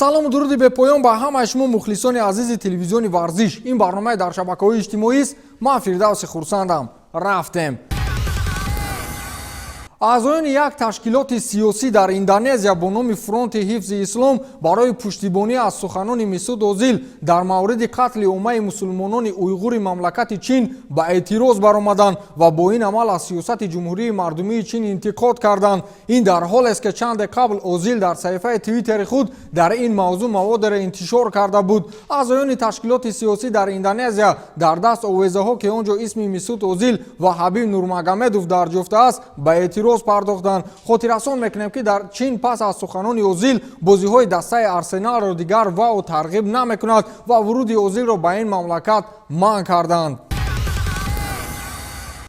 Салому дуруди бепоён ба ҳамаи шумо, мухлисони азизи телевизиони «Варзиш». Ин барномаи дар шабакаҳои иҷтимоист. Ман Фирдавси Хурсандам. Рафтем. Аъзоёни як ташкилоти сиёсӣ дар Индонезия бо номи Фронти ҳифзи ислом барои пуштибонӣ аз суханони Мисуд Озил дар мавриди қатли оммаи мусулмонони уйғури мамлакати Чин ба эътироз баромаданд ва бо ин амал аз сиёсати Ҷумҳурии Мардумии Чин интиқод карданд. Ин дар ҳолест, ки чанде қабл Озил дар саҳифаи Твиттери худ дар ин мавзӯъ маводеро интишор карда буд. Аъзоёни ташкилоти сиёсӣ дар Индонезия дар даст овезаҳо, ки он ҷо исми Мисуд Озил ва Ҳабиб Нурмагомедов дарҷ ёфтааст, ба эътироз пардохтанд. Хотиррасон мекунем, ки дар Чин пас аз суханони Озил бозиҳои дастаи Арсеналро дигар вау тарғиб намекунад ва вуруди Озилро ба ин мамлакат манъ карданд.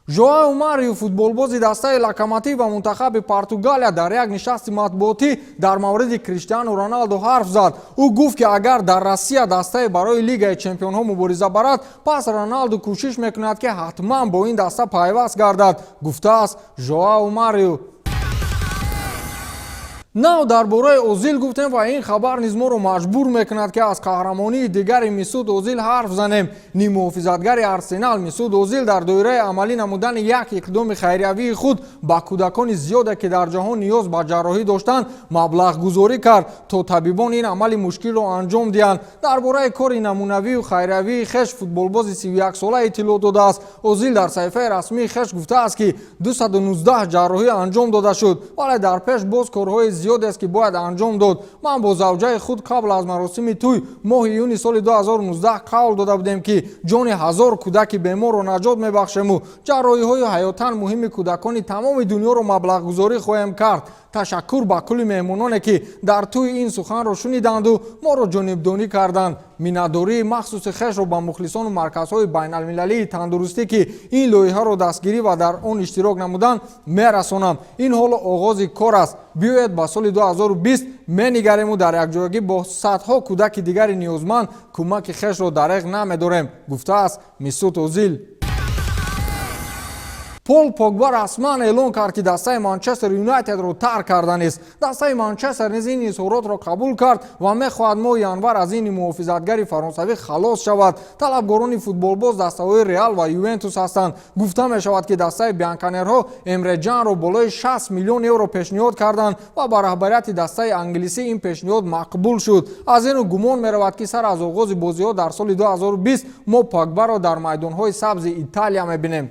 Жоао Марио, футболбози дастаи Локомотив ва мунтахаби Португалия, дар як нишасти матбуотӣ дар мавриди Криштиану Роналдо ҳарф зад. Ӯ гуфт, ки агар дар Россия дастае барои Лигаи чемпионҳо мубориза барад, пас Роналду кӯшиш мекунад, ки ҳатман бо ин даста пайваст гардад, гуфтааст Жоао Марио. Нав дар бораи Озил гуфтем ва ин хабар низ моро маҷбур мекунад, ки аз қаҳрамонии дигари Мисуд Озил ҳарф занем. Ниммуҳофизатгари Арсенал Мисуд Озил дар доираи амалӣ намудани як иқдоми хайриявии худ ба кӯдакони зиёде, ки дар ҷаҳон ниёз ба ҷарроҳӣ доштанд, маблағгузорӣ кард, то табибон ин амали мушкилро анҷом диҳанд. Дар бораи кори намунавию хайриявии хеш футболбози 31-сола иттилоъ додааст. Озил дар саҳифаи расмии хеш гуфтааст, ки 219 ҷарроҳӣ анҷом дода шуд, вале дар пеш боз корҳои зиёдест, ки бояд анҷом дод. Ман бо завҷаи худ қабл аз маросими тӯй моҳи июни соли 2019 қавл дода будем, ки ҷони 1000 кӯдаки беморро наҷот мебахшему ҷарроҳиҳои ҳаётан муҳими кӯдакони тамоми дунёро маблағгузорӣ хоҳем кард. Ташаккур ба кулли меҳмононе, ки дар тӯи ин суханро шуниданду моро ҷонибдонӣ карданд. Миннатдории махсуси хешро ба мухлисону марказҳои байналмилалии тандурустӣ, ки ин лоиҳаро дастгирӣ ва дар он иштирок намуданд, мерасонам. Ин ҳоло оғози кор аст. Биёед, ба соли 2020 менигарему дар якҷоягӣ бо садҳо кӯдаки дигари ниёзманд кӯмаки хешро дареғ намедорем, гуфтааст Мисут Озил. Пол Погба расман эълон кард, ки дастаи Манчестер Юнайтедро тарк карданист. Дастаи Манчестер низ ин изҳоротро қабул кард ва мехоҳад моҳи январ аз ин муҳофизатгари фаронсавӣ халос шавад. Талабгорони футболбоз дастаҳои Реал ва Ювентус ҳастанд. Гуфта мешавад, ки дастаи бианконерҳо Эмре Ҷанро болои 60 миллион евро пешниҳод карданд ва ба раҳбарияти дастаи англисӣ ин пешниҳод мақбул шуд. Аз ин рӯ гумон меравад, ки сар аз оғози бозиҳо дар соли 2020 мо Погбаро дар майдонҳои сабзи Италия мебинем.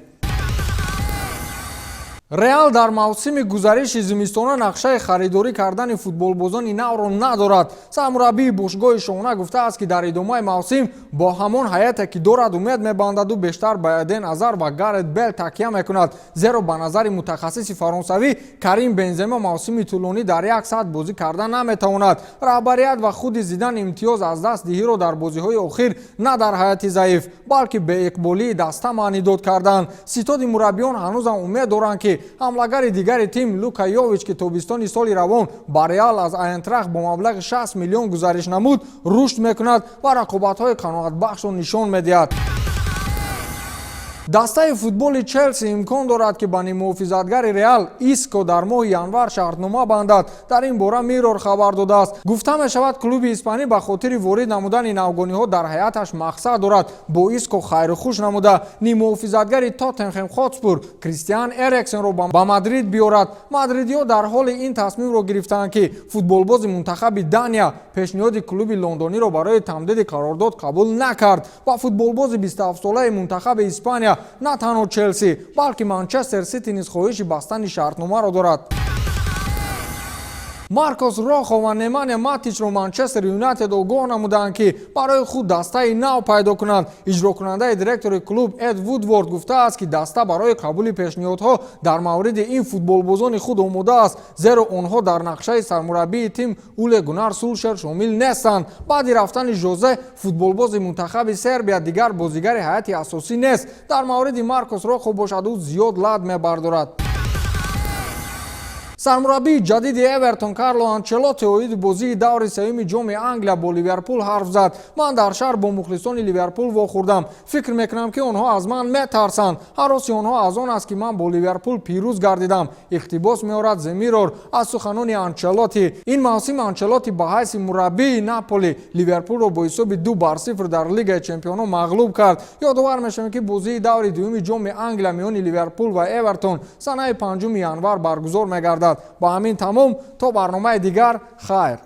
Реал дар мавсими гузариши зимистона нақшаи харидорӣ кардани футболбозони навро надорад. Сармураббии бошгоҳи шоҳона гуфтааст, ки дар идомаи мавсим бо ҳамон ҳайате, ки дорад, умед мебандаду бештар ба Эден Азар ва Гарет Бел такя мекунад, зеро ба назари мутахассиси фаронсавӣ Карим Бензема мавсими тӯлонӣ дар як сатҳ бозӣ карда наметавонад. Раҳбарият ва худи Зидан имтиёз аз даст диҳиро дар бозиҳои охир на дар ҳайати заиф, балки беиқболии даста маънидод карданд. Ситоди мураббиён ҳанӯзам умед доранд, ки ҳамлагари дигари тим Лука Йович, ки тобистони соли равон ба Реал аз Айнтрахт бо маблағи 60 миллион гузариш намуд, рушд мекунад ва рақобатҳои қаноатбахшро нишон медиҳад. Дастаи футболи Челси имкон дорад, ки ба ниммуҳофизатгари Реал Иско дар моҳи январ шартнома бандад. Дар ин бора Миррор хабар додааст. Гуфта мешавад, клуби испанӣ ба хотири ворид намудани навгониҳо дар ҳайаташ мақсад дорад бо Иско хайру хуш намуда, ниммуҳофизатгари Тоттенхем Хотспур Кристиан Эриксенро ба Мадрид биёрад. Мадридиҳо дар ҳоли ин тасмимро гирифтаанд, ки футболбози мунтахаби Дания пешниҳоди клуби лондониро барои тамдиди қарордод қабул накард ва футболбози 27-солаи мунтахаби Испания на танҳо Челси, балки Манчестер Сити низ хоҳиши бастани шартномаро дорад. Маркос Рохо ва Неманя Матичро Манчестер Юнайтед огоҳ намуданд, ки барои худ дастаи нав пайдо кунанд. Иҷрокунандаи директори клуб Эд Вудворд гуфтааст, ки даста барои қабули пешниҳодҳо дар мавриди ин футболбозони худ омода аст, зеро онҳо дар нақшаи сармураббии тим Уле Гунар Сулшер шомил нестанд. Баъди рафтани Жозе, футболбози мунтахаби Сербия дигар бозигари ҳайати асосӣ нест. Дар мавриди Маркос Рохо бошад, ӯ зиёд лат мебардорад. Сармураббии ҷадиди Эвертон Карло Анчелотти оиди бозии даври сеюми Ҷоми Англия бо Ливерпул ҳарф зад. Ман дар шаҳр бо мухлисони Ливерпул вохӯрдам. Фикр мекунам, ки онҳо аз ман метарсанд. Ҳароси онҳо аз он аст, ки ман бо Ливерпул пирӯз гардидам, иқтибос меорад The Mirror аз суханони Анчелотти. Ин мавсим Анчелотти ба ҳайси мураббии Наполи Ливерпулро бо ҳисоби 2-0 дар Лигаи чемпионҳо мағлуб кард. Ёдовар мешавем, ки бозии даври дуюми Ҷоми Англия миёни Ливерпул ва Эвертон санаи 5 январ баргузор мегардад. Ба ҳамин тамом. То барномаи дигар, хайр.